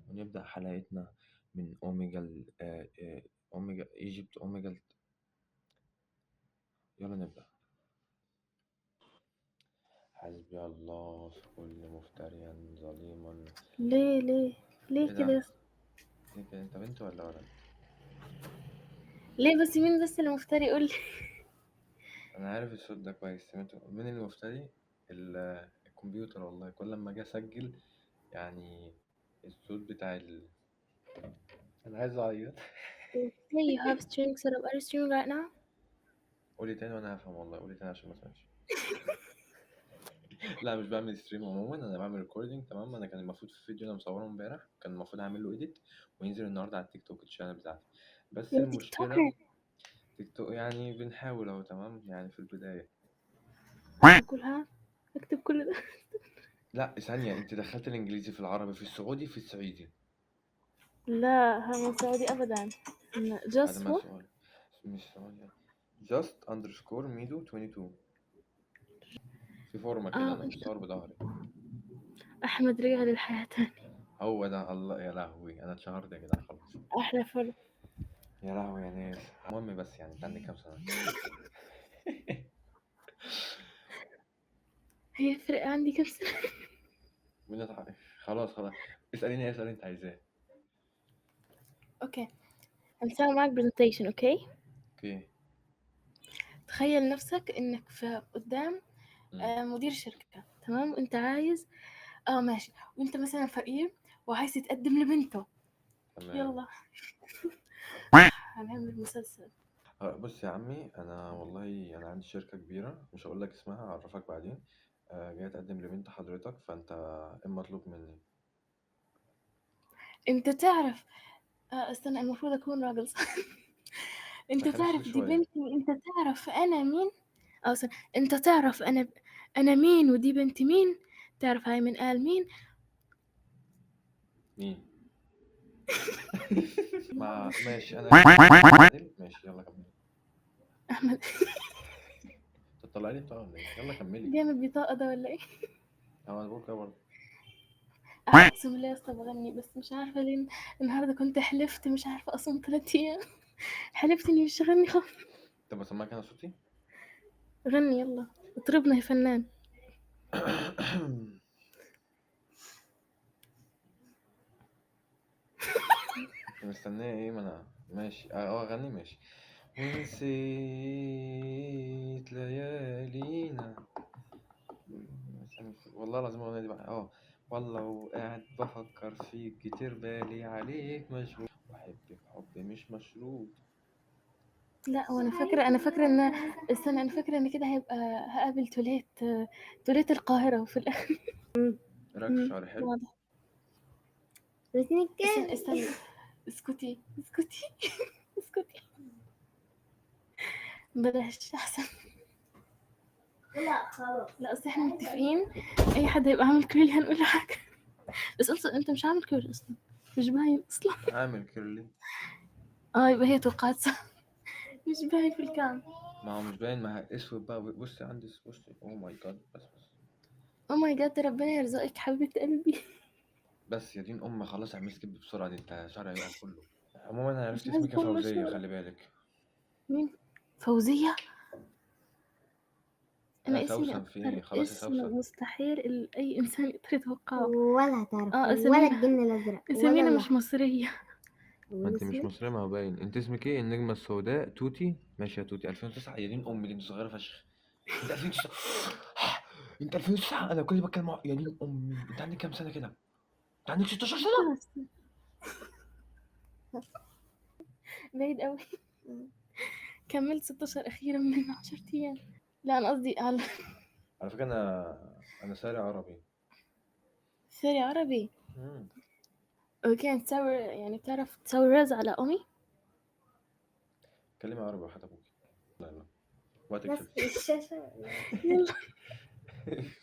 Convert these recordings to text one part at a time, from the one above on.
ونبدأ حلقتنا من Omegle Omegle Egypt Omegle. يلا نبدأ. حسبي الله في كل مفتريا ظليما. ليه ليه ليه ايه كده ده؟ يا اسطى؟ ليه كده؟ انت بنت ولا ولد؟ ليه بس؟ مين بس المفتري؟ قول لي. انا عارف الصوت ده كويس، سمعته. مين المفتري؟ الكمبيوتر. والله كل لما اجي اسجل يعني الصوت بتاع انا عايز اعيط. Hey, you have streaming set up. Are you streaming right now? قولي تاني وانا هفهم والله. قولي تاني عشان ما اسمعش. لا مش بعمل stream عموما، انا بعمل recording. تمام. انا كان المفروض في فيديو انا مصوره امبارح، كان المفروض اعمل له edit وينزل النهارده على التيك توك ال channel بتاعتي، بس يا المشكلة TikToker. تيك توك يعني بنحاول اهو. تمام، يعني في البداية. اكلها، اكتب كل ده. لا ثانية، انت دخلت الانجليزي في العربي في السعودي في الصعيدي. لا هذا مو سعودي ابدا. هذا just ما what؟ سؤال، مش سؤال. just underscore ميدو 22 في فورمة كده، انا مصور بظهري. احمد رجع للحياة تاني. هو ده. الله يا لهوي، انا اتشهرت يا جدعان خلاص. احلى follow. يا لهوي يا ناس. المهم بس يعني انت عندك كام سنة؟ هي فرق عندي كم سنة؟ بنضحك. خلاص خلاص، اسأليني اي سؤال انت عايزاه. okay، هنسوي معك presentation. okay، okay. تخيل نفسك انك في قدام مدير شركة، تمام؟ وانت عايز ماشي، وانت مثلا فقير وعايز تتقدم لبنته. تمام. يلا هنعمل مسلسل. بص يا عمي، انا والله انا عندي شركة كبيرة، مش هقول لك اسمها، هعرفك بعدين. جاي اتقدم لبنت حضرتك، فانت ايه المطلوب مني؟ انت تعرف استنى، المفروض اكون راجل صح؟ انت دخلي تعرف صوتي دي شوية. بنتي، انت تعرف انا مين؟ استنى، انت تعرف انا مين ودي بنت مين؟ تعرف هاي من قال مين؟ مين؟ ما ماشي انا عادل. ماشي يلا كملي. احمد تطلعي لي بطاقة ولا ايه؟ يلا كملي. بيعمل بطاقة ده ولا ايه؟ اه انا بقول كده برضه. اقسم بالله يا اسطى بغني، بس مش عارفة ليه النهاردة كنت حلفت مش عارفة اصوم 3 ايام. حلفت اني مش هغني خالص. طب اسمعك انا صوتي؟ غني يلا، اطربنا يا فنان. انت مستنيه ايه؟ ما انا ماشي. اغني ماشي. ونسيت ليالينا. والله العظيم الاغنية دي بقى والله وقاعد بفكر فيك كتير، بالي عليك مشغول، واحبك حب مش مشروط. لا وانا فاكره، انا فاكره ان استنى، انا فاكره ان كده هيبقى هقابل توليت القاهرة، وفي الاخر ايه رايك في شعري حلو؟ واضح. بس استنى نتكلم. استنى، اسكتي اسكتي اسكتي، بلاش احسن. لا خلاص. لا اصل احنا متفقين اي حد هيبقى عامل curly هنقول له حاجة، بس اصلا انت مش عامل curly اصلا، مش باين اصلا. عامل curly. يبقى هي توقعت صح. مش باين في ال cam. ما هو مش باين، ما هو اسود بقى. بصي عندي، بصي oh my God. بس بس oh my God، ربنا يرزقك حبيبه قلبي. بس يا دين ام خلاص اعمل skip بسرعة، دي انت شعري هيقع كله. عموما انا عرفت مش عايز اسمك يا كله فوزيه، شعر. خلي بالك. مين فوزيه؟ انا لا اسمي سوسن في اكتر ايه؟ خلاص يا اسم سوسن. مستحيل اي انسان يقدر يتوقعه. ولا هتعرف ولا اسامينا الجن الازرق ولا اسامينا مش الاحمر. مصرية. ما انت مش اسمي مصرية، ما هو باين. انت اسمك ايه؟ النجمة السوداء توتي. ماشي يا توتي. 2009 يا دين امي، دي انت صغيرة فشخ. انت 2009. انت 2009. انا كل بتكلم يا دين امي، انت عندك كام سنة كده؟ انت عندك 16 سنة. بعيد قوي. كملت 16 اخيرا من 10 ايام. لا انا قصدي على على فكرة انا ساري عربي. ثري عربي. okay، تسوي يعني بتعرف تسوي rizz على امي؟ كلمي عربي وحياة ابوكي. لا لا وقتك بس خلص. الشاشة. يلا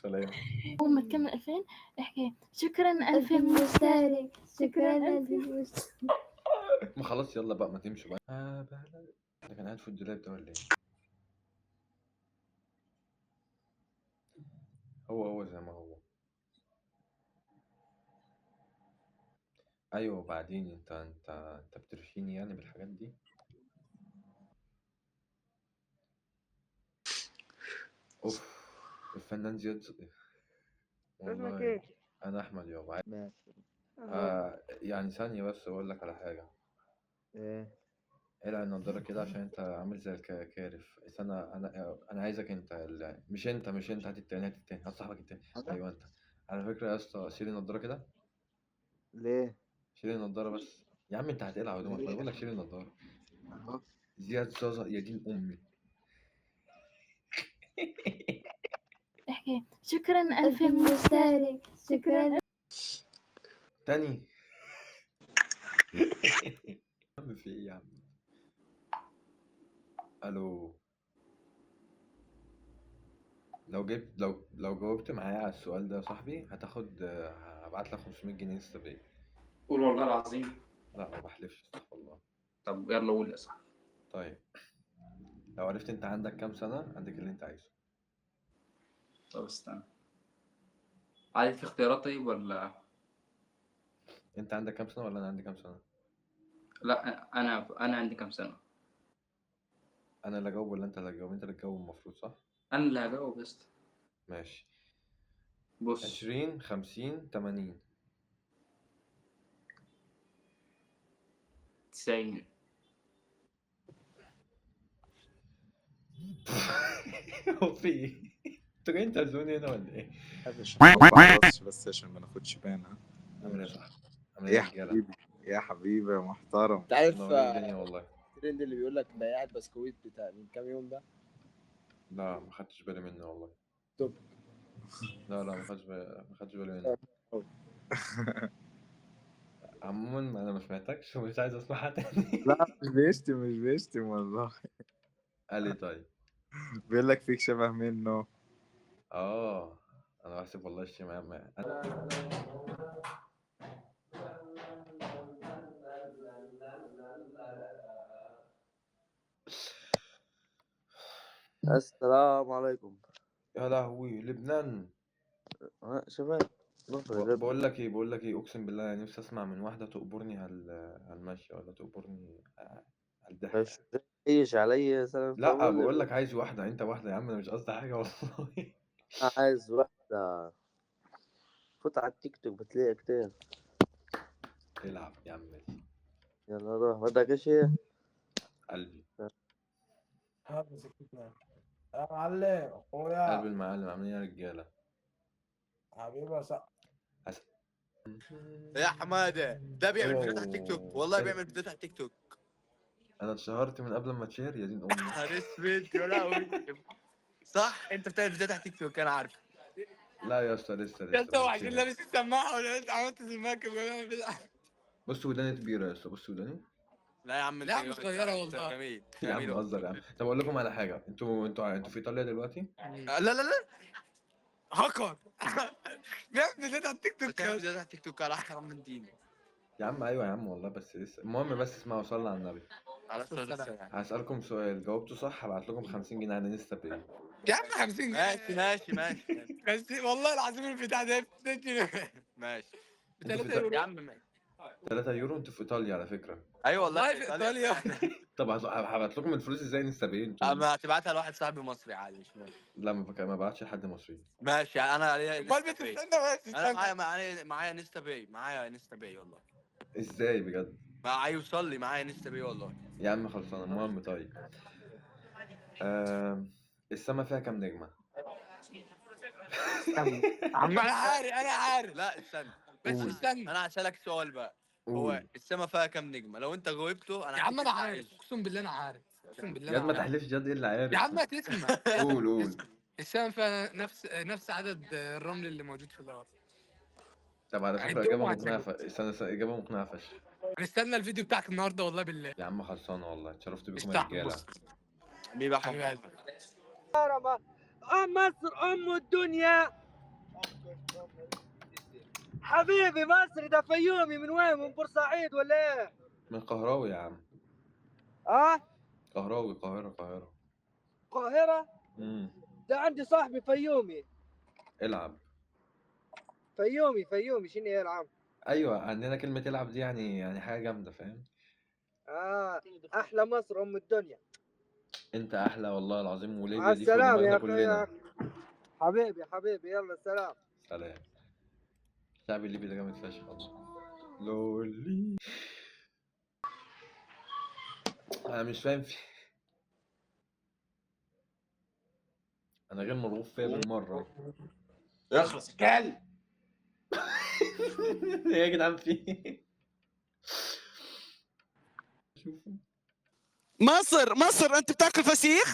سلام. اول ما تكمل 2000 احكي شكرا 2000 ألف مشترك، مشترك، شكرا شكرا 2000. ألف مشترك. ما خلاص يلا بقى، ما تمشوا بقى. ده كان قاعد في الدولاب ده ولا ايه؟ هو هو زي ما هو. ايوه وبعدين انت بترشيني يعني بالحاجات دي. اوف الفنان زياد. اسمك والله ايه؟ انا احمد يابا. ماشي. يعني ثانية بس اقول لك على حاجة. ايه؟ اقلع النضارة كده عشان انت عامل زي الكارف. استنى، انا عايزك انت مش انت، مش انت، هات التاني، هات التاني، هات صاحبك التاني. انا؟ ايوه انت. على فكرة يا اسطى شيل النضارة كده. ليه؟ شيل النضارة بس يا عم، انت هتقلع هدومك، ما انا بقول لك شيل النضارة. اهو. زياد زازا يا دين امي. احكي شكرا ألف 2000 مشترك مشترك، شكرا. شكرا. تاني. يا عم في ايه يا عم؟ الو، لو جبت، لو جاوبت معايا على السؤال ده يا صاحبي هتاخد، هبعت لك 500 جنيه انستا باي. قول والله العظيم. لا ما بحلفش، استغفر الله. طب يلا قول يا صاحبي. طيب لو عرفت انت عندك كام سنة عندك اللي انت عايزه. طب استنى، عايز في اختيارات طيب ولا؟ انت عندك كام سنة ولا انا عندي كام سنة؟ لا انا عندي كام سنة. انا اللي اجاوب ولا انت اللي هتجاوب؟ انت اللي تجاوب المفروض صح؟ انا اللي هجاوب يا اسطى. ماشي. بص، 20 50 80. 90. هو في ايه؟ انتوا جايين تعزوني هنا ولا ايه؟ ما بعرفش بس عشان ما ناخدش بان. ها عامل ايه يا صاحبي؟ عامل ايه يا يا رجالة؟ حبيبي، يا حبيبي يا محترم. انت عارف منورين الدنيا والله. الترند اللي بيقول لك بياعة بسكويت بتاع من كام يوم ده؟ لا ما خدتش بالي منه والله. توب. لا لا ما خدتش بالي منه. عموما انا ما سمعتكش ومش عايز اسمعها تاني. لا مش بيشتم، مش بيشتم والله. قال لي طيب. بيقول لك فيك شبه منه. اه انا بحسب والله الشتيمة معايا. السلام عليكم. يا لهوي لبنان. شباب نفر. بقول لك ايه، بقول لك ايه، اقسم بالله انا نفسي اسمع من واحدة تقبرني على المشي ولا تقبرني على الضحك. مش ايش علي سلام. لا بقول لك عايز واحدة، انت واحدة يا عم، انا مش قصدي حاجة والله. عايز واحدة. فوت على التيك توك بتلاقي كتير. العب يا عم ماشي. يلا روح، بدك اشي؟ قلبي. يا معلم اخويا. قلب المعلم. عاملين ايه يا رجاله؟ حبيبي يا صاحبي. يا حمادة ده بيعمل فيديوهات على التيك توك، والله بيعمل فيديوهات على التيك توك. انا اتشهرت من قبل ما اتشهر يا دين امي. نهار اسود يا لهوي. صح انت بتعمل فيديوهات على التيك توك انا عارف. لا يا اسطى لسه يا لسه اسطى ما وعشان اتشهرت. لابس السماعة ولا انت عملت سماعه كمان؟ بص وداني كبيرة يا اسطى، بص وداني. لا يا عم لا يا عم صغيرة والله. جميل يا عم جميل. بهزر يا عم. طب اقول لكم على حاجة، انتوا في ايطاليا دلوقتي؟ لا لا لا هاكر بيعمل فيديوهات على التيك توك. بتعمل فيديوهات على التيك توك على حرام من ديني يا عم ايوه يا عم والله، بس لسه. المهم بس اسمعوا، صلوا على النبي. على الصلاة والسلام. هسألكم سؤال، جاوبتوا صح هبعت لكم 50 جنيه على انستا باي. يا عم 50 جنيه. ماشي ماشي ماشي. بس والله العظيم البتاع ده ب ماشي 3 يورو يا عم ماشي. 3 يورو. انتوا في ايطاليا على فكرة. ايوه والله والله في ايطاليا. طب هبعت لكم الفلوس ازاي انستا باي انتوا؟ اما هتبعتها لواحد صاحبي مصري عادي مش مهم. لا ما بعتش لحد مصري. ماشي انا عليا امال انستا باي. بتستنى بس انا استنى. معايا انستا باي، معايا انستا باي والله. ازاي بجد؟ ما هيوصل لي، معايا انستا باي والله. يا عم خلصانه. المهم طيب، السما فيها كام نجمه؟ عم انا عارف، انا عارف. لا استنى بس قول. استنى انا هسألك سؤال بقى. هو قول السما فيها كام نجمه؟ لو انت جاوبته انا يا عم هديك انا اللي عارف، عايزه. اقسم بالله انا عارف، اقسم بالله يا انا ما عارف. تحلفش ياد، ايه اللي عارف؟ يا عم ما تسمع. قول قول. السما فيها نفس عدد الرمل اللي موجود في الارض. طب على فكرة عدهم اجابه مقنعة وهتلاقي. استنى استنى، اجابه مقنعة فشخ. هنستنى الفيديو بتاعك النهارده والله بالله. يا عم خلصانه والله، اتشرفت بكم يا افتح رجاله. بص. حبيبي يا حبيبي حب. قلبي. مصر ام الدنيا حبيبي. مصري ده فيومي من وين؟ من بورسعيد ولا ايه؟ من قهراوي يا عم. اه قهراوي، قاهرة قاهرة. القاهرة. امم ده عندي صاحبي فيومي. العب. فيومي فيومي شنو يا العم؟ ايوه عندنا كلمة العب دي يعني حاجة جامدة، فاهم؟ اه احلى مصر ام الدنيا. انت احلى والله العظيم، مع وليبيا دي فوق السلامة يا دماغنا اخي كلنا. حبيبي حبيبي، يلا سلام. سلام. الشعب الليبي ده جامد فشخ والله. لولي انا مش فاهم في، انا غير مرغوب فيا بالمرة. اخلص كلب. ايه يا جدعان في إيه؟ شوفوا مصر مصر، انت بتاكل فسيخ؟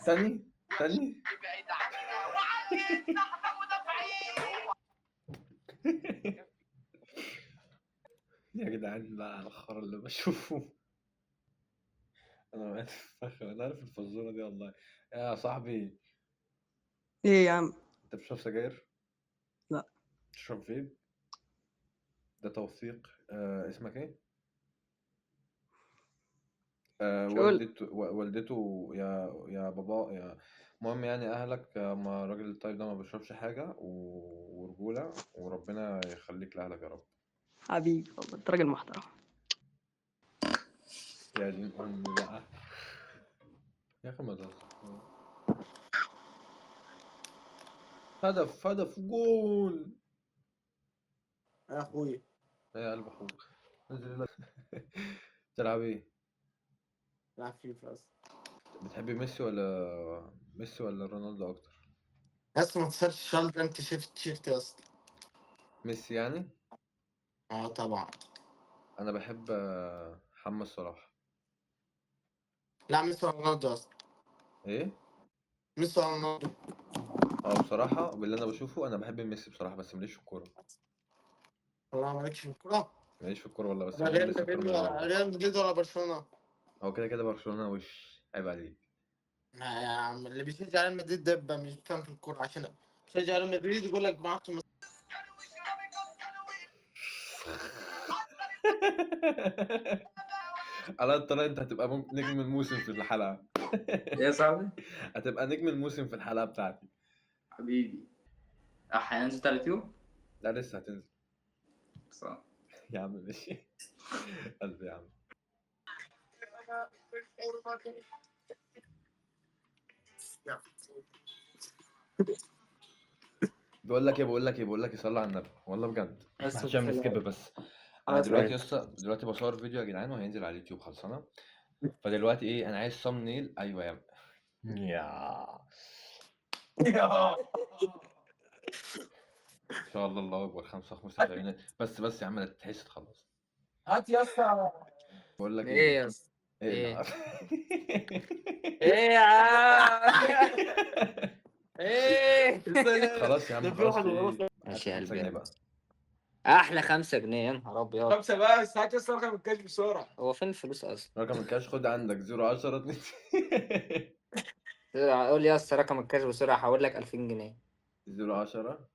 تاني تاني. يا جدعان بقى على الخرا اللي بشوفه. انا وقعت في الفخ، انا عارف الفزوره دي والله يا صاحبي. ايه يا عم؟ انت بتشرب سجاير؟ لا. بتشرب فيب؟ ده توثيق. اسمك ايه؟ شو قول؟ والدته يا بابا يا المهم يعني اهلك، ما الراجل الطيب ده ما بيشربش حاجة ورجوله، وربنا يخليك لاهلك يا رب. حبيبي والله انت راجل محترم. يا دين امي بقى يا اخي ما تهزر. هدف هدف جول يا اخوي. يا قلب اخوك. انزل. تلعب ايه؟ لا فيفا اصلا. بتحب ميسي ولا ميسي ولا رونالدو اكتر؟ بس ما تسالش السؤال ده، انت شفت يا اسطى. ميسي يعني؟ اه طبعا. انا بحب محمد صلاح. لا ميسي ولا رونالدو يا اسطى؟ ايه؟ ميسي ولا رونالدو؟ اه بصراحة باللي انا بشوفه انا بحب ميسي بصراحة، بس ماليش في الكورة. والله مالكش في الكورة؟ ماليش في الكورة والله، بس ده بحب ريال ميسي اكتر مدريد من ولا رونالدو. ريال مدريد ولا برشلونة؟ هو كده كده برشلونة، وش عيب عليك. ما يا عم اللي بيشجع ريال مدريد ده يبقى مش فاهم في الكورة، عشان بيشجع ريال مدريد يقول لك معاكم. على الطلاق انت هتبقى ممكن نجم الموسم في الحلقة. ايه يا صاحبي؟ هتبقى نجم الموسم في الحلقة بتاعتي. حبيبي. احيانا نزلت على اليوتيوب؟ لا لسه هتنزل. صح يا عم ماشي. قلبي يا عم. بقول لك ايه، بقول لك ايه، بقول لك ايه، صلي على النبي والله بجد. بس محدش يعمل skip. بس انا دلوقتي يا اسطى دلوقتي بصور فيديو يا جدعان وهينزل على اليوتيوب خلصانه. فدلوقتي ايه، انا عايز thumbnail. ايوه يا ان شاء الله. الله اكبر. 5 75. بس يا عم لا تحس تخلص. هات يا اسطى. بقول لك ايه ايه، يا اسطى؟ ايه ايه ايه يا عم؟ ايه؟ خلاص يا عم خلاص. في ايه؟ ماشي يا هات 5 قلبي. جنيه بقى. احلى 5 جنيه يا نهار ابيض. خمسة بس. هات يا اسطى رقم الكاش بسرعة. هو فين الفلوس اصلا؟ رقم الكاش خد عندك 0 10 2. قول لي يا اسطى رقم الكاش بسرعة، هقول لك 2000 جنيه. 0 10.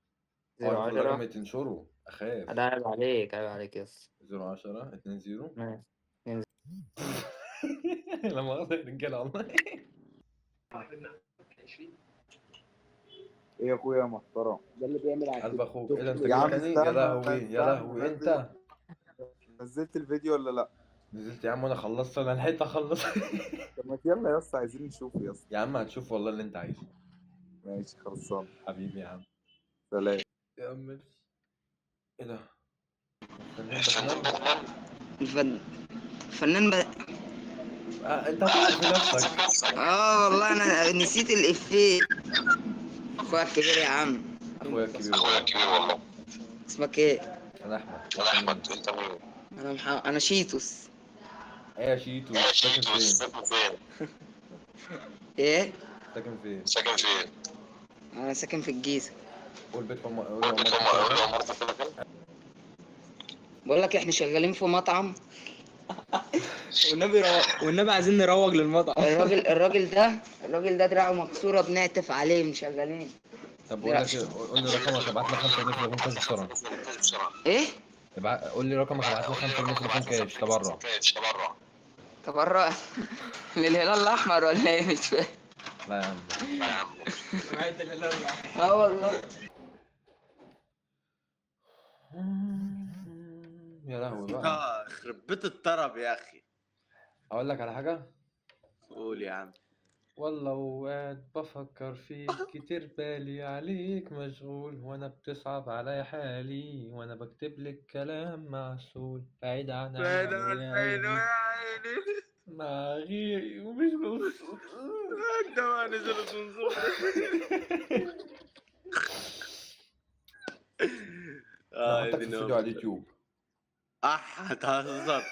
0 هو المفروض رقم 10. تنشره، اخاف. لا عيب عليك، عيب عليك يا اسطى. 0 10 2 0. ماشي. 2. لا مؤاخذة يا رجالة والله. ايه يا اخويا محترم؟ ده اللي بيعمل على قلب اخوك. ايه ده انت يا جيت عم تاني؟ يا استنى لهوي يا استنى، لهوي. انت نزلت الفيديو ولا لا؟ نزلت يا عم وانا خلصت، انا لحقت اخلص. طب ما يلا يا اسطى، عايزين نشوف يا اسطى. يا عم هتشوف والله اللي انت عايزه. ماشي خلصان. حبيبي يا عم. سلام. يا عم ايه ده؟ الفنان باتمان. الفن فنان انت هتعرف في نفسك. اه والله انا نسيت الافيه. اخويا الكبير يا عم. اخويا الكبير والله. اسمك ايه؟ انا احمد. انا احمد. انت مين؟ انا شيتوس. ايه يا شيتو؟ ساكن فين؟ ايه؟ ساكن فين؟ انا ساكن في الجيزة. قول بيت قول عمارتك كده. بقول لك احنا شغالين في مطعم. والنبي والنبي عايزين نروج للمطعم. الراجل ده دراعه مكسورة، بنعتف عليه مشغلين. طب بقول لك إيه، قول لي رقمك ابعت لك 5 جنيه فودافون كاش بسرعة. ايه؟ قول لي رقمك ابعت لك 5 جنيه فودافون كاش تبرع. تبرع للهلال الاحمر ولا ايه؟ مش فاهم. لا يا عم. اه والله. يا لهوي بقى. يخرب بيت الطرب يا اخي. اقول لك على حاجة؟ قول يا عم. والله وقعد بفكر فيك كتير، بالي عليك مشغول، وانا بتصعب عليا حالي، وانا بكتب لك كلام معسول، بعيد عن بعيد عن عيني عيني وعيني يا عيني مع غيري ومش مبسوط. ده ما نزل الصنصور. انا هحطك في فيديو على اليوتيوب. اح هتهزر.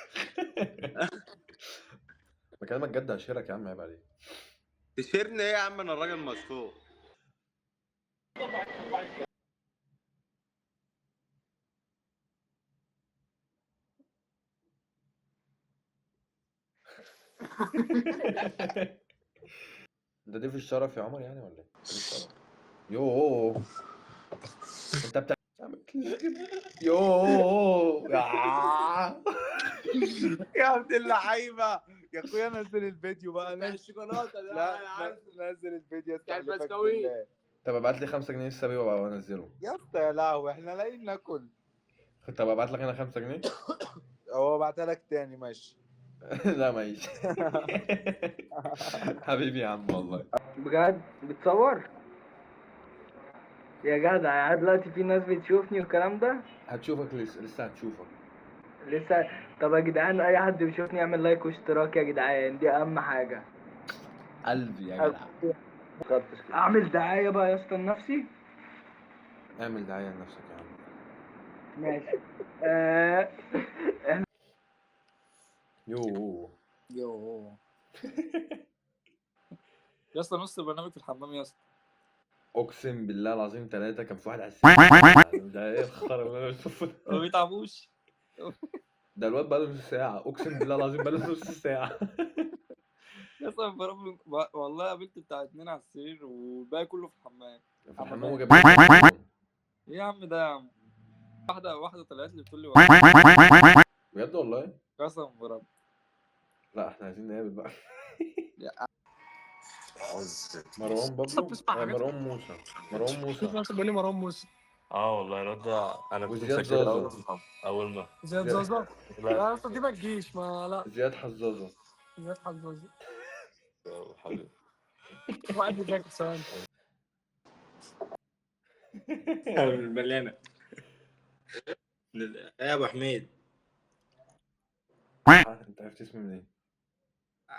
بكلمك جد، هشيرك يا عم، عيب عليك. تشيرني ايه يا عم؟ انا الراجل مشهور. انت ضيف الشرف يا عمر يعني ولا ايه؟ ضيف الشرف. يوه انت بتعمل يوه يا عبد اللعيبة يا اخويا، نزل الفيديو بقى. بتاع الشوكولاتة ده. لا انا عارف. نزل الفيديو، بتاع استحلفك البسكويت. بالله. طب ابعت لي 5 جنيه لسه بيه وابقى انزله. يا اسطى يا لهوي، احنا لاقيين ناكل. طب ابعت لك انا 5 جنيه؟ هو بعتها لك تاني ماشي. لا ماشي. حبيبي يا عم والله. بجد بتصور يا جدع؟ يعني دلوقتي في ناس بتشوفني والكلام ده؟ هتشوفك لسه هتشوفك لسه. طب يا جدعان، اي حد بيشوفني يعمل like واشتراك يا جدعان، دي اهم حاجة. قلبي يا جدع. اعمل دعاية بقى يا اسطى لنفسي. اعمل دعاية لنفسك يا عم. ماشي. يوه يوه يا اسطى، نص البرنامج في الحمام يا اسطى. اقسم بالله العظيم 3 كان في واحد على السرير. ده ايه الخرا اللي انا بشوفه ده؟ ما بيتعبوش. ده الواد بقاله نص ساعة، اقسم بالله العظيم بقاله نص ساعة. يا اسطى والله قابلت بتاع 2 على السرير والباقي كله في الحمام. في الحمام وجاب. ايه يا عم ده يا عم؟ واحدة طلعت لي بتقول لي بجد والله؟ قسما برب. لا احنا عايزين نقابل بقى. مروان بابلو، مروان موسى، مروان موسى. بيقول لي مروان موسى. والله الواد ده انا كنت وزياد مسجل زازا. اول ما زياد زازا. لا يا اسطى دي ما تجيش، ما لا. زياد حزازة. زياد حزازة. حبيبي واحد بيذاكر ثواني. مليانة. يا ابو حميد. انت عرفت اسمي منين؟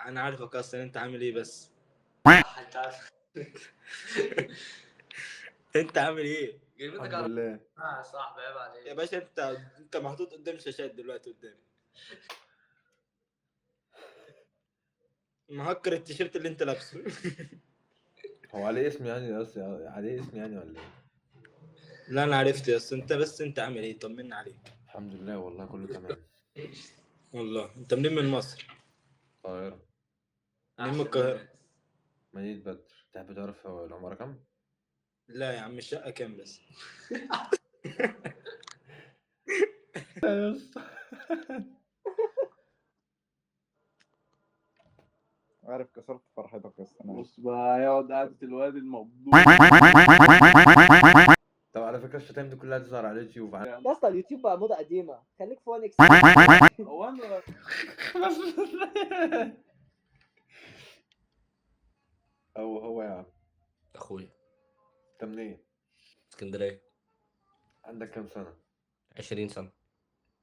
انا عارفك اصلا، انت عامل ايه بس؟ انت عارف انت عامل ايه؟ الحمد لله يا صاحبي، عيب عليك يا باشا. انت محطوط قدام شاشات دلوقتي قدامي. مهكر التيشيرت اللي انت لابسه. هو عليه اسم يعني؟ بس عليه اسم يعني ولا ايه؟ لا انا عرفت يا اسطى. انت بس انت عامل ايه؟ طمنا عليك. الحمد لله والله كله تمام. والله انت منين؟ من مصر؟ القاهرة. منين من القاهرة؟ مدينة بدر. تحب تعرف العمارة كام؟ لا يا عم، الشقة كام بس؟ يا اسطى عارف كسرت فرحتك يا اسطى. بص بقى هيقعد قعدة الواد المبدوع. طب على فكرة الشتايم دي كلها تظهر على اليوتيوب. يا اسطى اليوتيوب بقى موضة قديمة، خليك في 1 اكس. هو انا هو يا عم. اخويا. انت منين؟ اسكندرية. عندك كام سنة؟ 20 سنة.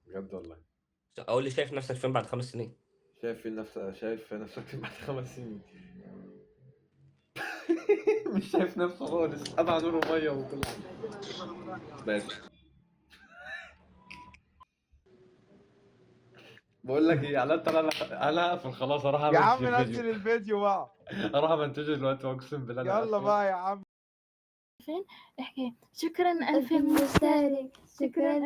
بجد والله؟ اقول لي شايف نفسك فين بعد 5 سنين؟ شايف نفسك، شايف نفسك فين بعد 5 سنين؟ مش شايف نفسه خالص، قطع نور ومية وكل حاجة. بس بقول لك ايه، على انا هقفل خلاص، اروح يا عم امنتج نزل الفيديو. الفيديو بقى. اروح امنتجه دلوقتي اقسم بالله. يلا بقى يا عم. فين احكي. شكرا 2000 مشترك، شكرا.